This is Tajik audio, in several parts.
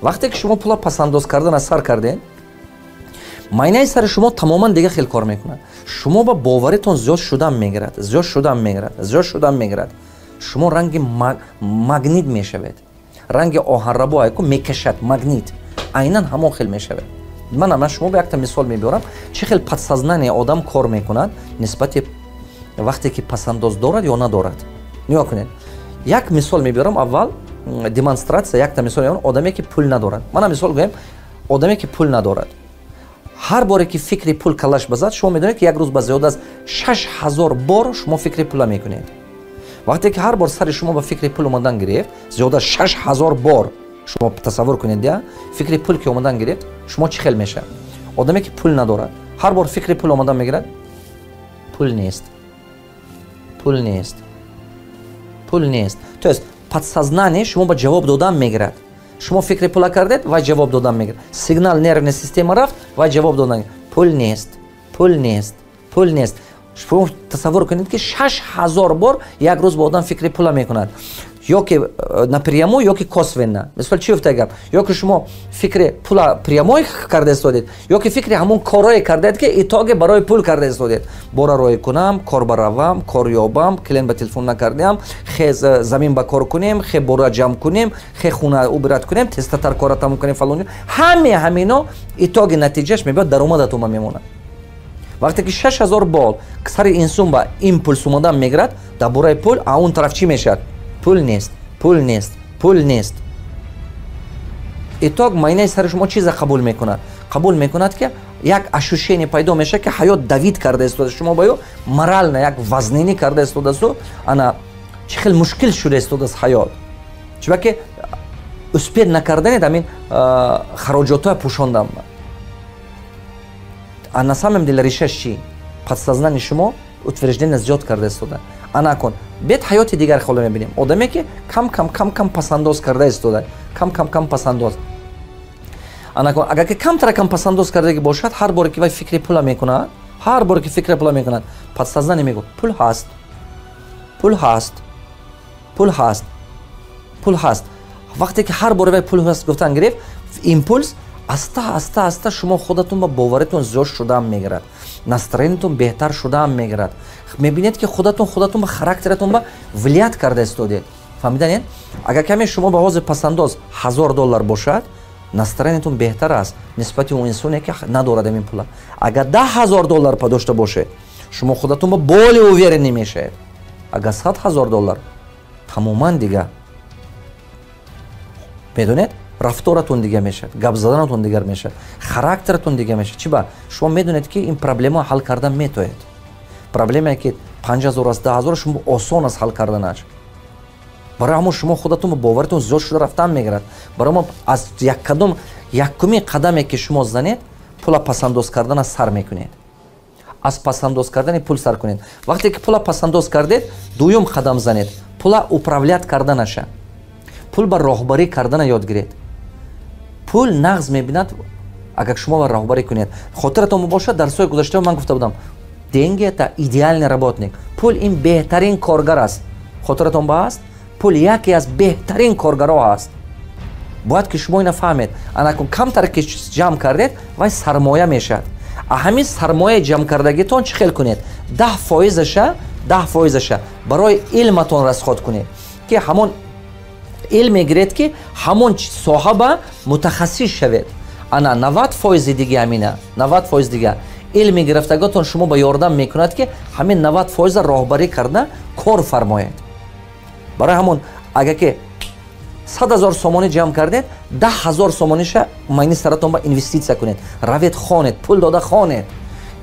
Вақте ки шумо пула пасандоз кардан аз сар кардед, майнаи сари шумо тамоман дига хел кор мекунад. Шумо ба боваритон зиёд шудан мегирад, зиёд шудан мегирад, зиёд шудан мегирад. Шумо ранги магнит мешавед, ранги оҳанрабо айку мекашад, магнит айнан ҳамон хел мешавед. Ман шумо ба якта мисол мебиёрам, чӣ хел подсознание одам кор мекунад нисбати вақте ки пасандоз дорад ё надорад. Нигоҳ кунед, як мисол мебиёрам. Аввал демонстрация, якта мисол мебиёрам: одаме ки пул надорад. Мана, мисол гӯем, одаме ки пул надорад, ҳар боре ки фикри пул калаш базад, шумо медонед, ки як рӯз ба зиёд аз 6000 бор шумо фикри пула мекунед. Вақте ки ҳар бор сари шумо ба фикри пул омадан гирифт, зиёд аз 6000 бор, шумо тасаввур кунед, я фикри пул ки омадан гирифт, шумо чӣ хел мешавад? Одаме ки пул надорад, ҳар бор фикри пул омадан мегирад: пул нест, пул нест, пул нест. То есть подсознание шумо ба ҷавоб додан мегирад. Шумо фикри пула кардед, вай ҷавоб додан мегирад. Сигнал нервная система рафт, вай ҷавоб додан: пул нест, пул нест, пул нест. Шумо тасаввур кунед, ки 6000 бор як рӯз ба одам фикри пула мекунад, ё ки напрямую, ё ки косвенно. Мисол, чӣ гуфта гап? Ё ки шумо фикри пула прямой карда истодед, ё ки фикри ҳамон корое кардаед, ки итоге барои пул карда истодед: бора рой кунам, кор баравам, кор ёбам, клиент ба телефон накардиам, хе замин ба кор кунем, хе бора ҷамъ кунем, хе хуна убирать кунем, тезтатар кора тамом кунем, фалон. Ҳаме ҳамино итоги натиҷаш мебиёд, даромадатума мемонад. Вақте ки 6000 бор сари инсон ба импульс омадан мегирад дар бораи пул, а он тараф чӣ мешавад? Пул нест, пул нест, пул нест. Итог, майнаи сари шумо чиза қабул мекунад? Қабул мекунад, ки як ощущение пайдо мешавад, ки ҳаёт давить карда истода шумо ба ё морально як вазнинӣ карда истодасту. Ана чӣ хел мушкил шуда истодааст ҳаёт. Чунки успеть накарданед ҳамин хароҷотҳоя пӯшондан. А на самом деле решаш чӣ? Подсознание шумо утверждение зиёд карда истода. Ана кун, бед ҳаёти дигар ҳоло мебинем: одаме ки кам кам, кам кам пасандоз карда истода, кам кам кам пасандоз. Ана кун, агар ки камтара кам пасандоз кардаги бошад, ҳар боре ки вай фикри пула мекунад, ҳар боре ки фикри пула мекунад, подсознание мегӯ: пул ҳаст, пул ҳаст, пул ҳаст, пул ҳаст. Вақте ки ҳар боре вай пул ҳаст гуфтан гирифт, импульс аста аста аста шумо худатон ба боваритон зиёд шудаам мегирад, настроение тон беҳтар шудаам мегирад. Мебинед, ки худатон худатон ба характератон ба влиять карда истодед. Фаҳмиданед? Агар каме шумо ба ҳозир пасандоз 1000 доллар бошад, настроение тон беҳтар аст нисбати он инсоне ки надорад ҳамин пула. Агар 10 000 доллар дошта бошед, шумо худатон ба более уверенный мешавед. Агар 100 000 доллар, тамоман дига, медонед, рафторатон дига мешавад, гап заданатон дигар мешавад, характератон дига мешавад. Чи ба? Шумо медонед, ки ин проблема ҳал кардан метоед. Проблемае ки 5000 аст, 10 000, шумо осон аст ҳал карданаш. Барои ҳамон шумо худатон боваритон зиёд шуда рафтан мегирад. Барои мо аз як кадом якумин қадаме ки шумо занед, пула пасандоз кардана сар мекунед. Аз пасандоз кардани пул сар кунед. Вақте ки пула пасандоз кардед, дуюм қадам занед: пула управлять карданаша, пул ба роҳбарӣ кардана ёд гиред. Пул нағз мебинад, агар шумо ба роҳбарӣ кунед. Хотиратон бошад, дарсҳои гузашта ман гуфта будам: деньги — это идеальный работник. Пул ин беҳтарин коргар аст. Хотиратон ба аст? Пул яке аз беҳтарин коргарҳо аст. Бояд ки шумо ина фаҳмед. Анакун, камтар ки ҷамъ кардед, вай сармоя мешавад. А ҳамин сармояи ҷамъкардагитон чӣ хел кунед? 10 фоизаша, 10 фоизаша барои илматон расход кунед, ки ҳамон илм мегиред, ки ҳамон соҳа ба мутахассис шавед. Ана 90 фоизи дига, ҳамина 90 фоиз дига илми гирифтаготон шумо ба ёрдам мекунад, ки ҳамин 90 фоиза роҳбарӣ карда кор фармоед. Барои ҳамон, агар ки 100 000 сомонӣ ҷамъ кардед, 10 000 сомониша майни саратон ба инвеститсия кунед. Равед, хонед, пул дода хонед,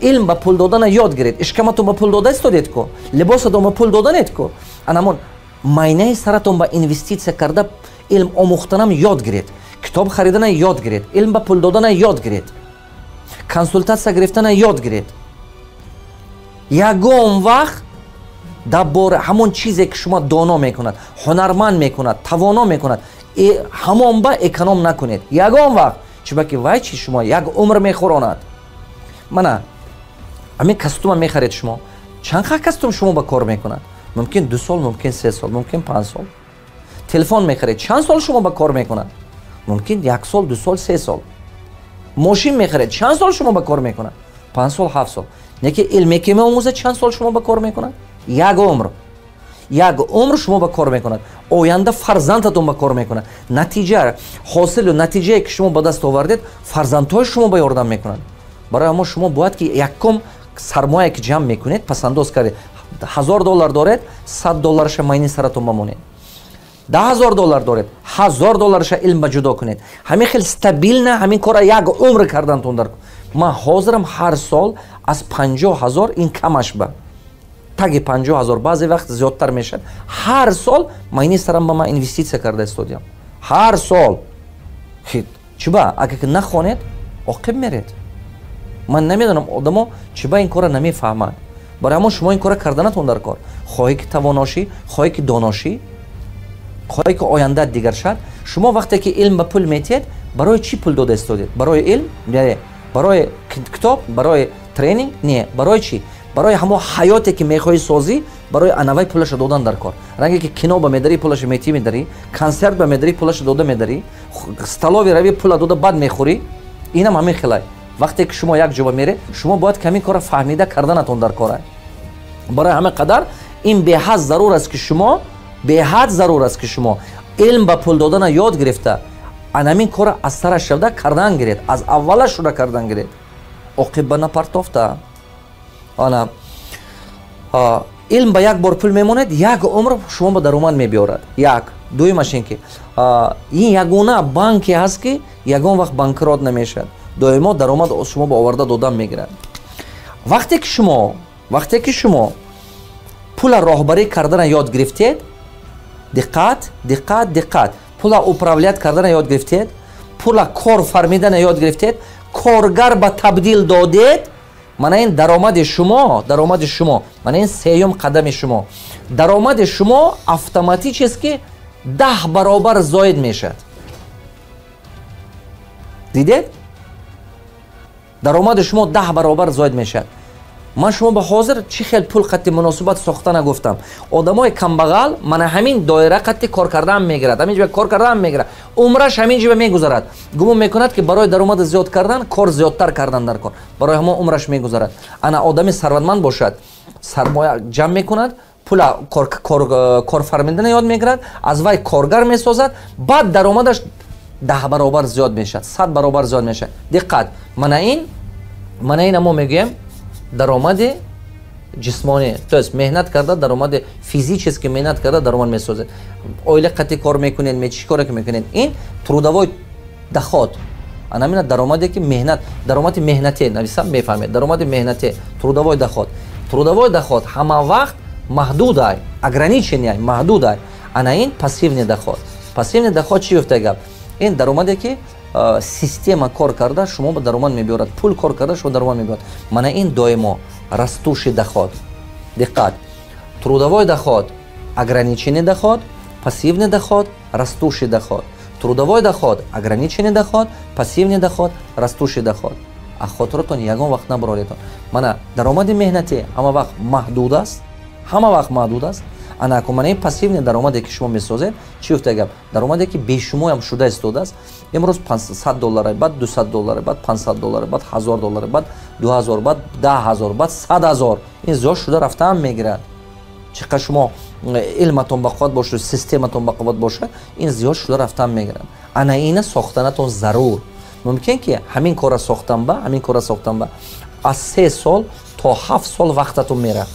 илм ба пул додана ёд гиред. Ишкаматон ба пул дода истодед ку, либосатон ба пул доданед ку, анамон майнаи саратон ба инвеститсия карда илм омӯхтанам ёд гиред, китоб харидана ёд гиред, илм ба пул додана ёд гиред, консултатсия гирифтана ёд гиред. Ягон вақт дар бора ҳамон чизе ки шумо доно мекунад, ҳунарманд мекунад, тавоно мекунад, ҳамон ба эконом накунед ягон вақт. Чунки вай чи шумо як умр мехӯронад. Мана ҳамин костюма мехаред шумо, чанд ха костюм шумо ба кор мекунад? Мумкин 2 сол, мумкин 3 сол, мумкин 5 сол. Телефон мехаред, чанд сол шумо ба кор мекунад? Мумкин 1 сол, 2 сол, 3 сол. Мошин мехаред, чанд сол шумо ба кор мекунад? 5 сол, 7 сол. Неки илме ки меомӯзад, чанд сол шумо ба кор мекунад? Як умр. Як умр шумо ба кор мекунад. Оянда фарзандатон ба кор мекунад. Натиҷа, ҳосилу натиҷае ки шумо ба даст овардед, фарзандҳои шумо ба ёрдам мекунанд. Барои ҳамо шумо бояд ки якум сармоя ки ҷамъ мекунед, пасандоз кардед. $1000 доред, $100 майни саратон бамонед. $10,000 доред, $1000 илм ба ҷудо кунед. Ҳамин хел стабилна ҳамин кора як умр кардантон дар. Ман ҳозирам ҳар сол аз 50,000 ин камаш ба таги 50,000 баъзе вақт зиёдтар мешавад. Ҳар сол майни сарам ба ман инвеститсия карда истодиям. Ҳар сол. Чиба? Агар ки нахонед, оқиб меред. Ман намедонам одамо чиба ин кора намефаҳманд. Барои ҳамон шумо ин кора карданатон дар кор. Хоҳӣ ки тавоношӣ, хоҳӣ ки доношӣ, хоҳӣ ки ояндат дигар шад. Шумо вақте ки илм ба пул метиҳед, барои чӣ пул дода истодед? Барои илм? Не. Барои китоб? Барои тренинг? Не. Барои чӣ? Барои ҳамо ҳаёте ки мехоҳӣ созӣ, барои анавай пулаша додан дар кор. Ранге ки кино ба медарӣ, пулаша метиҳӣ медарӣ, консерт ба медарӣ, пулаша дода медарӣ, столови равӣ, пула дода бад мехӯрӣ. Инам ҳамин хелай. Вақте ки шумо як ҷо меред, шумо бояд ками кора фаҳмида карданатон дар кора. Барои ҳама қадар ин беҳад зарур аст ки шумо, беҳад зарур аст ки шумо илм ба пул додана ёд гирифта, анамин кора аз сараш шуда кардан гиред, аз аввалаш шуда кардан гиред. Оқиб ба напартофта. Ана илм ба як бор пул мемонед, як умр шумо ба даромад мебиёрад. Як. Дуюмаш ин ки ин ягона банке ҳаст ки ягон вақт банкрот намешавад. Доимо даромад шумо ба оварда додан мегирад. Вақте ки шумо пула роҳбарӣ кардана ёд гирифтед, диққат, диққат, диққат, пула управлять кардана ёд гирифтед, пула кор фармидана ёд гирифтед, коргар ба табдил додед, мана ин даромади шумо, мана ин сеюм қадами шумо. Даромади шумо автоматически 10 баробар зоид мешавад. Дидед? Даромади шумо 10 баробар зоид мешавад. Ман шумо ба ҳозир чӣ хел пул қатти муносибат сохта нагуфтам. Одамои камбағал мана ҳамин доира қатти кор кардаам мегирад, ҳамин ҷо кор кардаам мегирад, умраш ҳамин ҷо мегузарад. Гумон мекунад ки барои даромад зиёд кардан кор зиёдтар кардан дар кор, барои ҳамон умраш мегузарад. Ана одами сарватманд бошад, сармоя ҷамъ мекунад, пула корфармидан ёд мегирад, аз вай коргар месозад, баъд даромадаш 10 баробар зиёд мешавад, 100 баробар зиёд мешавад. Диққат, мана ин мо мегӯем даромади ҷисмонӣ, то есть меҳнат карда даромади физически меҳнат карда даромад месозед. Оила қатъи кор мекунед, чӣ коре ки мекунед, ин трудовой доход. Анамина даромаде ки меҳнат, даромади меҳнатӣ, нависам мефаҳмед, даромади меҳнатӣ, трудовой доход. Трудовой доход ҳама вақт маҳдудай, ограниченный, маҳдудай. Ана ин пассивный доход. Пассивный доход чӣ гуфта гап? Ин даромаде ки система кор карда шумо ба даромад мебиёрад, пул кор карда шумо даромад мебиёрад. Мана ин доимо растущий доход. Диққат, трудовой доход ограниченный доход, пассивный доход растущий доход. Трудовой доход ограниченный доход, пассивный доход растущий доход. А хотиротон ягон вақт набароред. Мана даромади меҳнатӣ ҳама вақт маҳдуд аст, ҳама вақт маҳдуд аст. Ана мана ин пассивный даромаде ки шумо месозед, чӣ гуфта гап? Даромаде ки бешумоям шуда истодааст. Имрӯз $500, баъд $200, баъд $500, баъд $1000, баъд 2000, баъд 10000, баъд 100000. Ин зиёд шуда рафтаам мегирад. Чӣ қадр шумо илматон бақувват бошад, систематон бақувват бошад, ин зиёд шуда рафтаам мегирад. Ана ина сохтанатон зарур. Мумкин ки ҳамин кора сохтан ба, ҳамин кора сохтан ба аз 3 сол то 7 сол вақтатон меравад.